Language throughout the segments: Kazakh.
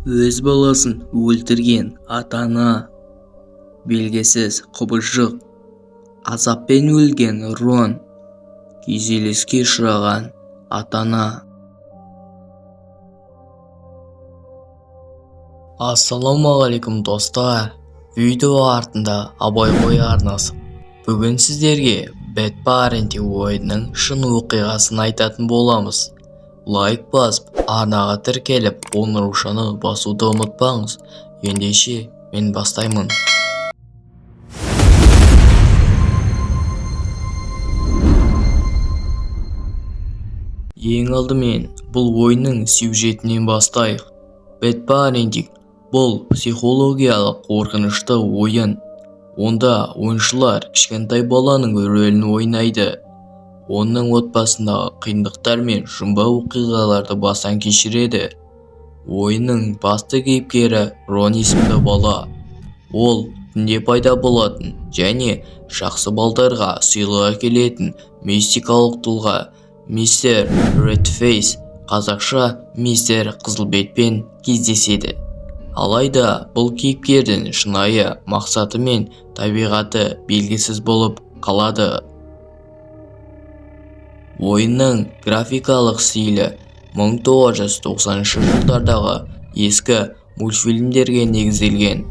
Өз баласын өлтірген ата-ана. Белгісіз құбыжық. Азаппен өлген Рон. Күйзеліске ұшыраған ата-ана. Ассалаумағалейкум, достар! Видео артында Абай ғой арнасы. Бүгін сіздерге Bad Parenting ойынының шын оқиғасын айтатын боламыз. Лайк басып, арнаға тіркеліп, қоңыраушаны басуды ұмытпаңыз. Ендеше, мен бастаймын. Ең алдымен бұл ойынның сюжетінен бастайық. Bad Parenting бұл психологиялық қорқынышты ойын. Онда ойыншылар кішкентай баланың рөлін ойнайды. Оның отбасындағы қиындықтар мен жұмбақ оқиғаларды бастан кешіреді. Ойынның басты кейіпкері Рон есімді бала. Ол түнде пайда болатын және жақсы балдарға сыйлық әкелетін мистикалық тұлға мистер Редфейс, қазақша мистер Қызылбетпен кездеседі. Алайда бұл кейіпкердің шынайы мақсаты мен табиғаты белгісіз болып қалады. Ойынның графикалық стилі 1990 жылдардағы ескі мультфильмдерге негізделген.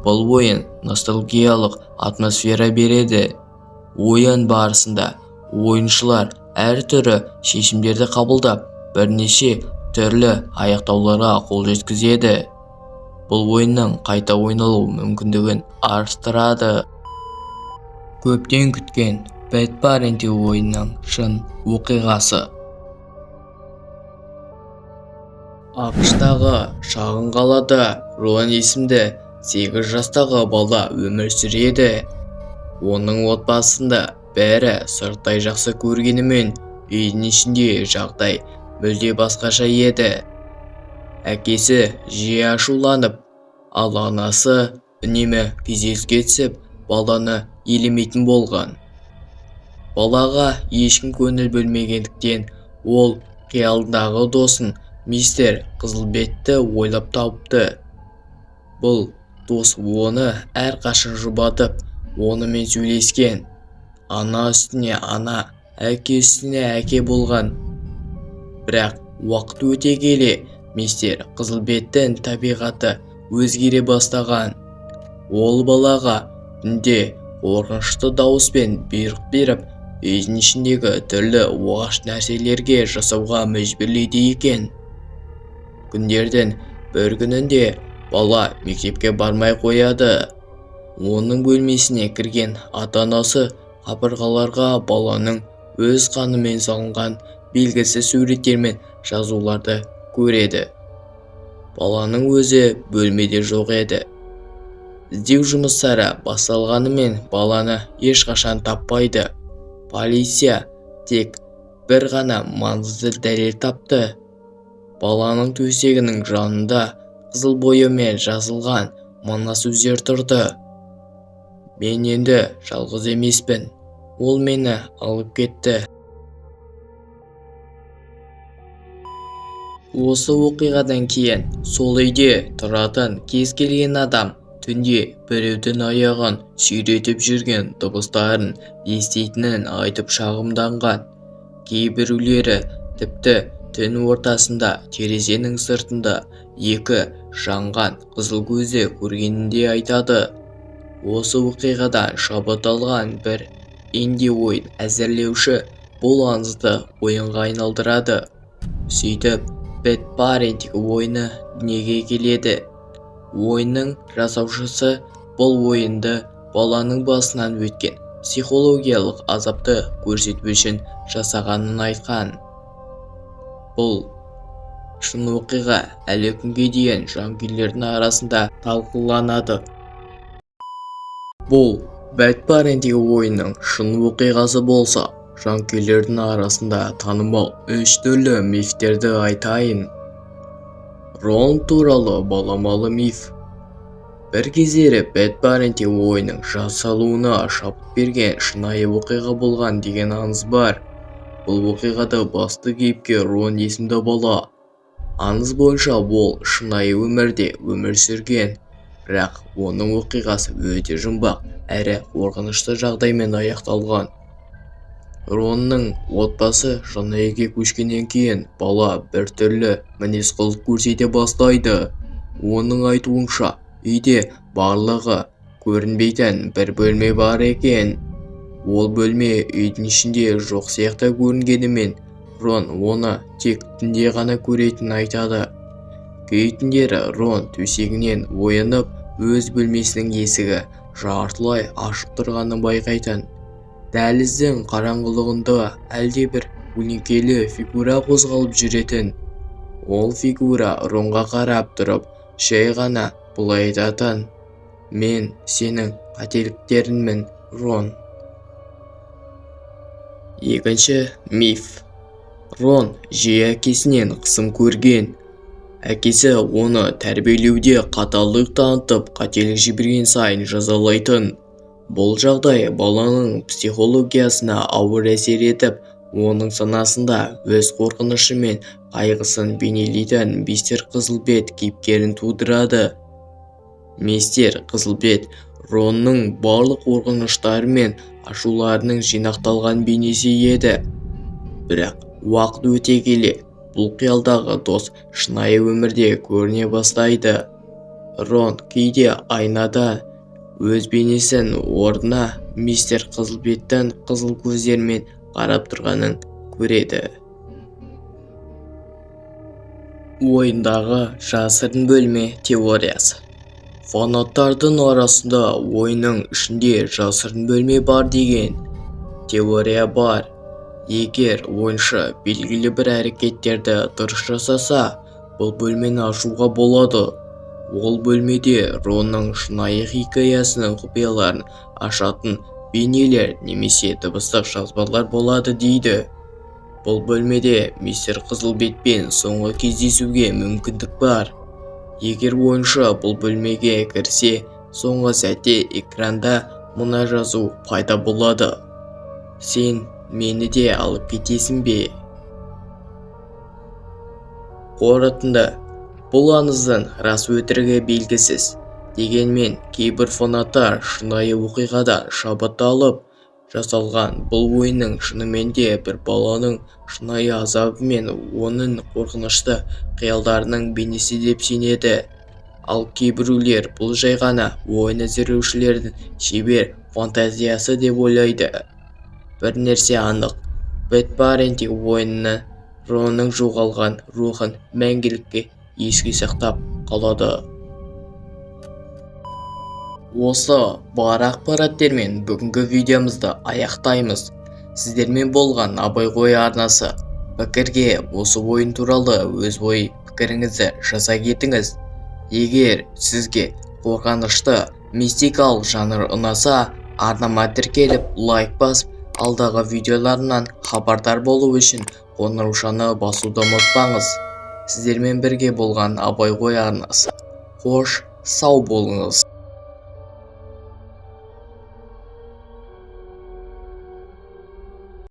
Бұл ойын ностальгиялық атмосфера береді. Ойын барысында ойыншылар әр түрлі шешімдерді қабылдап, бірнеше түрлі аяқтауларға қол жеткізеді. Бұл ойынның қайта ойналу мүмкіндігін арттырады. Көптен күткен Bad Parenting ойынының шын оқиғасы. АҚШ-тағы шағын қалада Рон есімді 8 жастағы бала өмір сүреді. Оның отбасында бәрі сырттай жақсы көргенімен, үйдің ішінде жағдай мүлде басқаша еді. Әкесі жиі ашуланып, ал анасы үнемі күйзеліске түсіп, баланы елемейтін болған. Балаға ешкім көңіл бөлмегендіктен, ол қиялындағы досын мистер Қызылбетті ойлап тауыпты. Бұл дос оны әрқашан жұбатып, онымен сөйлескен. Ана үстіне ана, әке үстіне әке болған. Бірақ уақыт өте келе мистер Қызылбеттің табиғаты өзгере бастаған. Ол балаға түнде қорқынышты дауыспен бұйрық беріп, үйдің ішіндегі түрлі оғаш нәрселерге жасауға мәжбүрлейді екен. Күндердің бір күнінде бала мектепке бармай қояды. Оның бөлмесіне кірген ата-анасы қабырғаларға баланың өз қанымен салынған белгісіз суреттер мен жазуларды көреді. Баланың өзі бөлмеде жоқ еді. Іздеу жұмыстары басталғанымен баланы ешқашан таппайды. Полиция тек бір ғана маңызды дәлел тапты. Баланың төсегінің жанында қызыл бояумен жазылған мына сөздер тұрды: Мен енді жалғыз емеспін. Ол мені алып кетті. Осы оқиғадан кейін сол үйде тұратын кез келген адам түнде біреудің аяғын сүйретіп жүрген дыбыстарын еститінін айтып шағымданған. Кейбіреулері тіпті түн ортасында терезенің сыртында екі жанған қызыл көзді көргенін де айтады. Осы оқиғадан шабыт алған бір инди ойын әзірлеуші бұл аңызды ойынға айналдырады. Сөйтіп, Bad Parenting ойыны дүниеге келеді. Ойынның жасаушысы бұл ойынды баланың басынан өткен психологиялық азапты көрсету үшін жасағанын айтқан. Бұл шын оқиға әлі күнге дейін жанкүйерлердің арасында талқыланады. Бұл Bad Parenting ойынның шын оқиғасы болса, жанкүйерлердің арасында танымал үш түрлі мифтерді айтайын. Рон туралы баламалы миф. Бір кездері Bad Parenting ойынның жасалуына шабыт берген шынайы оқиға болған деген аңыз бар. Бұл оқиғада басты кейіпкер Рон есімді бала. Аңыз бойынша ол шынайы өмірде өмір сүрген, бірақ оның оқиғасы өте жұмбақ әрі қорқынышты жағдаймен аяқталған. Ронның отбасы жаңа үйге көшкеннен кейін бала біртүрлі мінез-құлық көрсете бастайды. Оның айтуынша, үйде барлығы көрінбейтін бір бөлме бар екен. Ол бөлме үйдің ішінде жоқ сияқты көрінгенімен, Рон оны тек түнде ғана көретінін айтады. Кей түндері Рон төсегінен оянып, өз бөлмесінің есігі жартылай ашық тұрғанын байқайтын. Дәліздің қараңғылығында әлдебір көлеңкелі фигура қозғалып жүретін. Ол фигура Ронға қарап тұрып, жай ғана былай айтатын: «Мен сенің қателіктеріңмін, Рон». Екінші миф. Рон жиі әкесінен қысым көрген. Әкесі оны тәрбиелеуде қаталдық танытып, қателік жіберген сайын жазалайтын. Бұл жағдай баланың психологиясына ауыр әсер етіп, оның санасында өз қорқынышы мен қайғысын бейнелейтін мистер Қызылбет кейіпкерін тудырады. Мистер Қызылбет Ронның барлық қорқыныштары мен ашуларының жинақталған бейнесі еді. Бірақ уақыт өте келе бұл қиялдағы дос шынайы өмірде көріне бастайды. Рон кейде айнада өз бейнесінің орнына мистер Қызылбеттің қызыл көздерімен қарап тұрғанын көреді. Ойындағы жасырын бөлме теориясы. Фанаттардың арасында ойынның ішінде жасырын бөлме бар деген теория бар. Егер ойыншы белгілі бір әрекеттерді дұрыс жасаса, бұл бөлмені ашуға болады. Ол бөлмеде Ронның шынайы хикаясының құпияларын ашатын бейнелер немесе дыбыстық жазбалар болады дейді. Бұл бөлмеде мистер Қызылбетпен соңғы кездесуге мүмкіндік бар. Егер ойыншы бұл бөлмеге кірсе, соңғы сәтте экранда мына жазу пайда болады: «Сен мені де алып кетесің бе?» Қорытынды. Бұл аңыздың рас өтірігі белгісіз. Дегенмен кейбір фанаттар шынайы оқиғадан шабыт алып жасалған бұл ойынның шынымен де бір баланың шынайы азабы мен оның қорқынышты қиялдарының бейнесі деп сенеді. Ал кейбіреулер бұл жай ғана ойын әзірлеушілердің шебер фантазиясы деп ойлайды. Бір нәрсе анық, Pet Parenting ойыны Ронның жоғалған рухын мәңгілікке еске сақтап қалады. Осы бар ақпараттермен бүгінгі видеомызды аяқтаймыз. Сіздермен болған Абай Ғой арнасы. Пікірге осы ойын туралы өз ой пікіріңізді жаза кетіңіз. Егер сізге қорқынышты мистикалық жанр ұнаса, арнама тіркеліп, лайк басып, алдағы видеоларымнан хабардар болу үшін қоңыраушаны басуды ұмытпаңыз. Сіздермен бірге болған Абай Ғой арнасы. Қош, сау болыңыз.